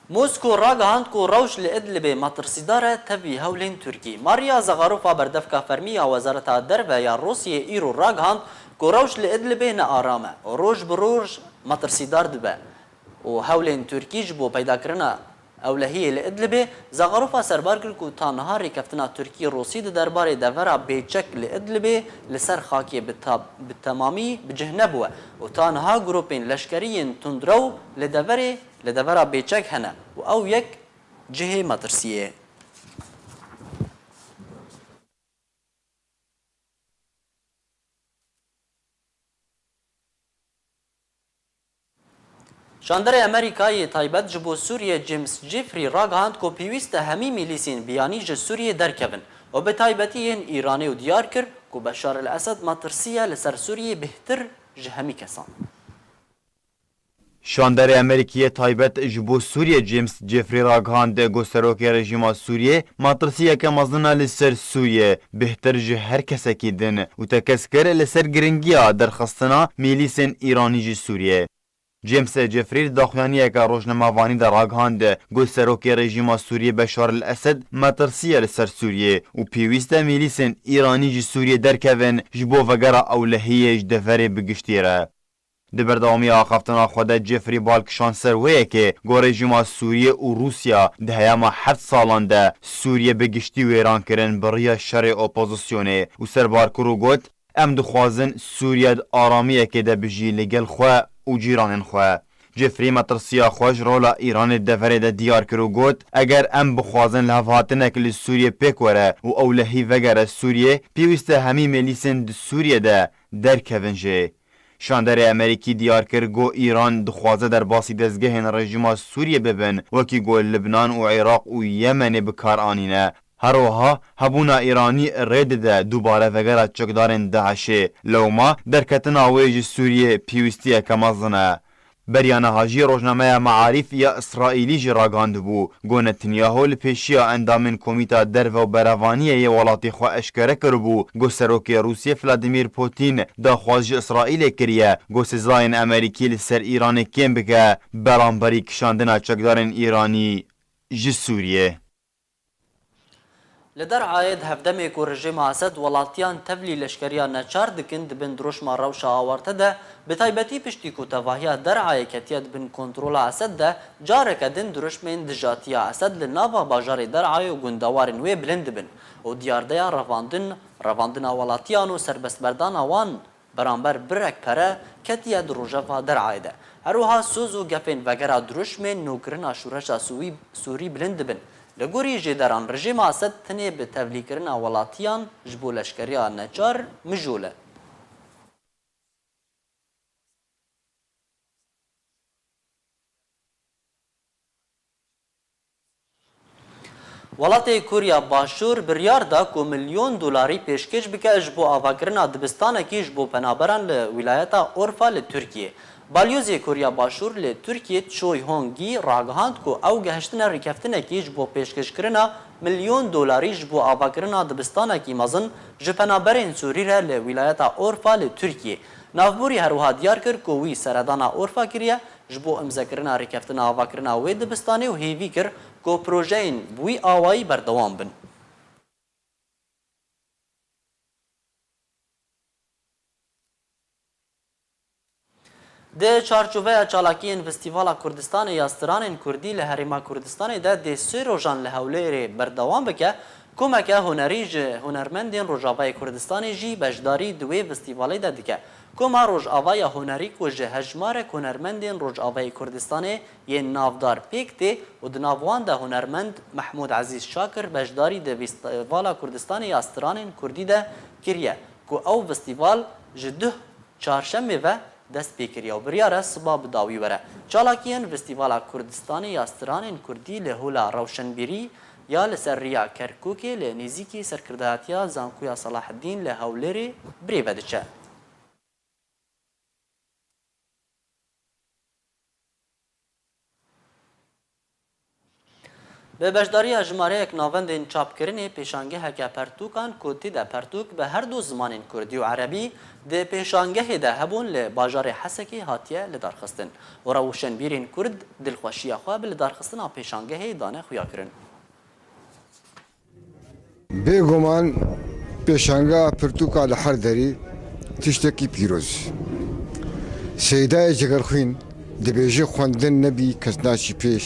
Mosko ragihand ku rewş li Idlibê metirsîdar e tevî hewlên Tirkî. Maria Zagarofa berdevka fermî ya Wezareta Derve ya Rûsiyê îro ragihand ku rewş li Idlibê ne aram e û roj bi roj metirsîdar dibe û hewlên Tirkî ji bo peydakirina ewlehiyê li Idlibê, Zagarofa serbar kir ku ta niha rêkeftina Tirkî-Rûsî di derbarê devera bêçek li Idlibê li ser xakê bi ta-, bi temamî bi cih nebûye û ta niha grûpên leşkerî yên tundrew li deverê, li devera bêçek hene û ew yek cihê metirsiyê ye. Şanderê Amerîkayê taybet ji bo Sûriyê James Jeffrey ragihand ku pêwîst e hemî mîlîsên biyanî ji Sûriyê derkevin û bi taybetî yên Îranê û diyar kir ku Beşar el Esed metirsî ye li ser Sûriyê bêhtir ji hemî kesan. Şanderê Amerîkî yê taybet ji bo Sûriyê James Jeffrey ragihand ku serokê rejîma Sûriyê metirsiyeke mezin e li ser Sûriyê, bêhtir ji her kesekî din, û tekez kir li ser giringiya derxistina mîlîsên Îranî ji Sûriyê. James Jeffrey di daxuyaniyeke rojnamevanî de ragihand ku serokê rejîma Sûriyê Beşar el Esed metirsî ye li ser Sûriyê û pêwîst e mîlîsên Îranî ji Sûriyê derkevin ji bo vegera ewlehiyê ji deverê bi giştî re. Di berdewamiya axaftina xwe de Jeffrey bal kişand ser wê yekê ku rejîma Sûriyê û Rûsya di heyama heft salan de Sûriyê bi giştî wêran kirin bi riya şerê opozisyonê û serbar kir û got, Em dixwazin Sûriye di aramiyekê de bijî li gel xwe û cîranên xwe. Jeffrey metirsiya xwe ji rola Îranê di deverê de diyar kir û got, Eger em bixwazin lihevhatinek li Sûriyê pêk were û ewlehî vegere Sûriyê, pêwîst e hemî mêlîsên di Sûriyê de derkevin jê. Şanderê Amerîkî diyar kir ku Îran dixwaze derbasî dezgehên rejîma Sûriyê bibin, wekî ku li Libnan û Iraq û Yemenê bi kar anîne. Her wiha hebûna Îranî rê dide dubare vegera çekdarên DAIŞê. Lewma derketina wê ji Sûriyê pêwîstiyeke mezin e. Beriya niha jî rojnameya Maarîf ya Îsraîlî jî ragihandibû ku Netanyahu li pêşiya endamên Komîta Derve û Berevaniyê yê welatê xwe eşkere kiribû ku serokê Rûsiyê Vladimir Putin daxwaz ji Îsraîlê kiriye ku sizayên Amerîkî li ser Îranê kêm bike beramberî kişandina çekdarên Îranî ji Sûriyê. Li Derayê di hevdemê ku rejîma Esed welatiyan tevlî leşkeriya neçar dikin di bin dirûşma rewşa awarte de, bi taybetî piştî ku tevahiya Derayê ketiye di bin kontrola Esed de, careke din dirûşmên dijatiya Esed li nava bajarê Derayê û gundewarên wê bilind dibin û diyardeya revandin, revandina welatiyan û serbestberdana wan beramber birek pere ketiye di rojeva Derayê de. Her wiha soz û gefên vegera dirûşmên nûkirina şoreşa Sûwî-, Sûrî bilind dibin. Li gorî jêderan rejîma Esed tenê bi tevlîkirina welatiyan ji bo leşkeriya neçar mijûl e. Welatê Koriya Başûr biryar da ku milyon dolarî pêşkêş bike ji bo avakirina dibistanekî ji bo penaberan li wîlayeta Orfa li Tirkiyê. Balyozê Koriya Başûr li Tirkiyê Choi Hong Gi ragihand ku ew gehiştine rêkeftinekî ji bo pêşkêşkirina milyon dolarî ji bo avakirina dibistanekî mezin ji penaberên Sûrî re li wîlayeta Orfa li Tirkiyê. Navborî her wiha diyar kir ku wî seredana Orfa kiriye, ji bo imzekirina rêkeftina avakirina wê dibistanê û hêvî kir ku projeyên bi wî awayî berdewam bin. Di çarçoveya çalakiyên Festîvala Kurdistanê ya Stranên Kurdî li Herêma Kurdistanê de dê sê rojan li Hewlêrê berdewam bike, komeke hunerî ji hunermendên Rojavayê Kurdistanê jî beşdarî di wê festîvalê de dike. Koma Rojava ya Hunerî ku ji hejmarek hunermendên Rojavayê Kurdistanê yên navdar pêk tê û di nav wan de hunermend Mehmûd Ezîz Şakir beşdarî di Festîvala Kurdistanê ya Stranên Kurdî de kiriye ku ew festîval ji duh çarşemê ve dest pê kiriye û biryar e siba bi dawî were. Çalakiyên Festîvala Kurdistanê ya Stranên Kurdî li Hola Rewşenbîrî ya li ser riya Kerkûkê li nêzîkî serkirdayetiya Zankoya Selaheddîn li Hewlêrê birêve diçe. Bi beşdariya jimareyek navendên çapkirinê pêşangeheke pertûkan ku tê de pertûk bi her du zimanên kurdî û erebî di pêşangehê de hebûn li bajarê Hesekê hatiye lidarxistin û rewşenbîrên kurd dilxweşiya xwe bi lidarxistina pêşangehê dane xuyakirin. Bêguman pêşangeha pirtûka li her derî tiştekî pîroz. Seydayê Cegerxwîn dibêje, xwendin nebî kes naçî pêş.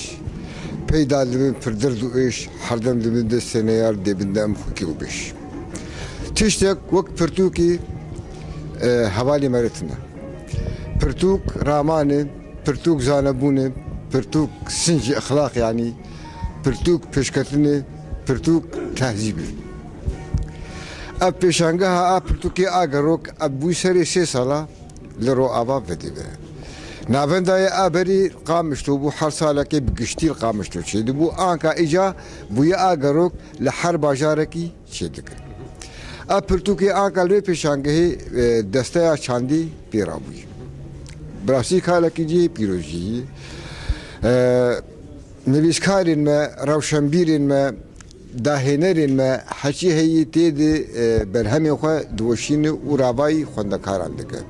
Peyda dibin pir derd û êş, herdem dibin destê neyar, dê bin de em xwekî û bêş. Tiştek wek pirtûkî, e, hevalî me re tune. Pirtûk raman e, pirtûk zanebûn e, pirtûk sincî exlaq yanî, pirtûk pêşketinê, pirtûk tehzîbê. Ev pêşangeha a pirtûkê a gerok ev bû serê sê sala li Rojava vedê ve. Navenda ye a berî Qamişlo bû, her salekê bi giştî li Qamişlo çêdibû, anka îca bûye a gerok li her bajarekî çêdike. Ev pirtûkê anka li wê pêşangehê, e, desteya çandî pê rabûye. Bi rastî kalekî cihê pîrozî. E, nivîskarên me, rewşenbîrên me, dahênerên me heçî heyî tê di, e, berhemê xwe diweşîne û ravayî xwendekaran dike.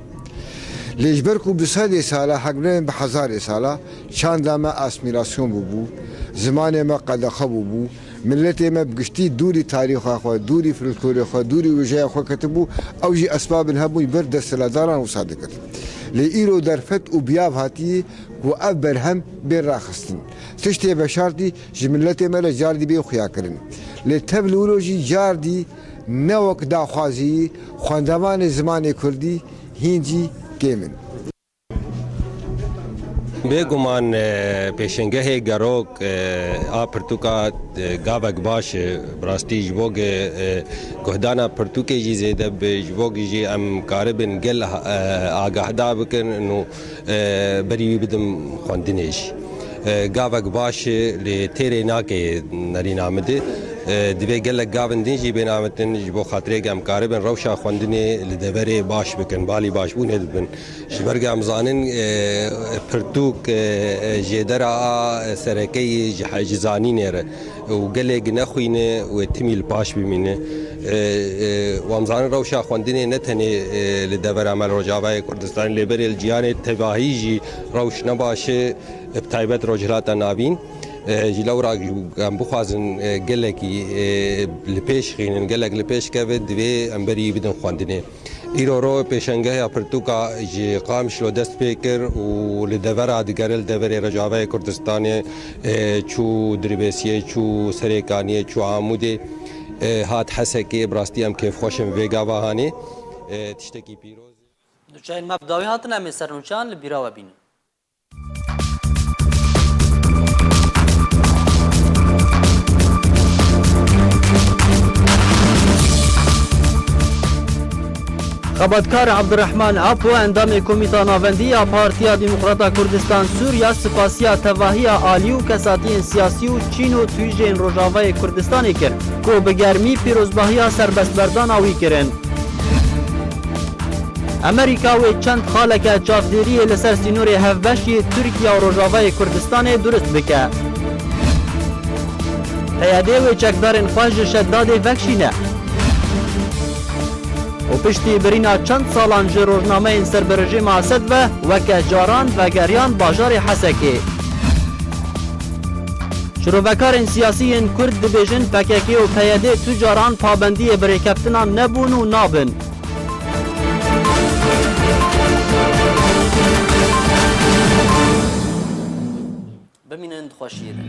Lê ji ber ku bi sedê sala, hek bi hezarê sala çanda me asmîlasyon bûbû, zimanê me qedexe bûbû, miletê me bi giştî dûrî tarîxa xwe, dûrî folklorê xwe, dûrî wêjeya xwe ketibû, ew jî esbabên hebûn ji ber desthilatdaran wisa dikir. Lê îro derfet û biyav hatî ku ev berhem bên raxistin. Tiştê veşartî ji miletê me re cardî bê xuyakirin. Lê tev li wilo jî cardî ne wek daxwazî xwendevanê zimanê kurdî hîn jî kêm in. Bêguman, e, pêşengehê gerok, e, a pirtûka, e, gavek baş e. Bi rastî ji bo ge, e, guhdana pirtûkê jî zêde bi, ji bo ge jî em karibin gel, e, agahdar bikin û, e, berî wî bidim xwendinê jî. E, gavek baş e, lê têrê nake nerîna min de. E, divê gelek gavin din jî bên avitin, ji bo xatirê em karibin rewşa xwendinê li deverê baş bikin, balî başbûnê dibin. Ji ber ku em zanin, e, pirtûk, e, e, jêdera a serekeyî ji he-, ji zanînê re û gelê gi nexwîne wê timî li paş bimîne. E, e, û em zanin rewşa xwendinê ne tenê, e, li devera me li Rojavayê Kurdistanê, lê berê li cîhanê tevahî jî rewş ne baş e, bi taybet Rojhilata Navîn. E, ji lewra em bixwazin, e, gelekî, e, li pêş xînin, gelek li pêş keve, divê em berî bidin xwendinê. Îro ro pêşengeha pirtûka ji Qamişlo dest pê kir û li devera digere, li deverê Rojavayê Kurdistanê, e, çû Dirbêsiyê, çû Serêkaniyê, çû Amûdê, e, hat Hesekê. Bi rastî em kêfxweş in vê gava hanê. E, tiştekî pîroz. Nûçeyên me bi dawî hatin, em ê ser nûçeyan li bîra we bînin. Xebatkar Abdurrahman Apo, endamê Komîta Navendî ya Partiya Demokrata Kurdistan Sûriya, spasiya tevahiya alî û kesatiyên siyasî û çîn û tûjên Rojavayê Kurdistanê kir, ku bi germî pîrozbahiya serbestberdana wî kirin. Amerîka wê çend xaleke çavdêriyê li ser sînorê hevbeş yê Tirkiye û Rojavayê Kurdistanê durust bike. P Y D wê çekdarên xwe ji Şedadê vekişîne. Û piştî birîna çend salan ji rojnameyên ser bi rejîma Esed ve weke caran vegeriyan bajarê Hesekê. Şirovekarên siyasî yên Kurd dibêjin P K K û P Y D tu caran pabendiyê birêkeftinan nebûn û nabin. Bimînin di xweşiyê de.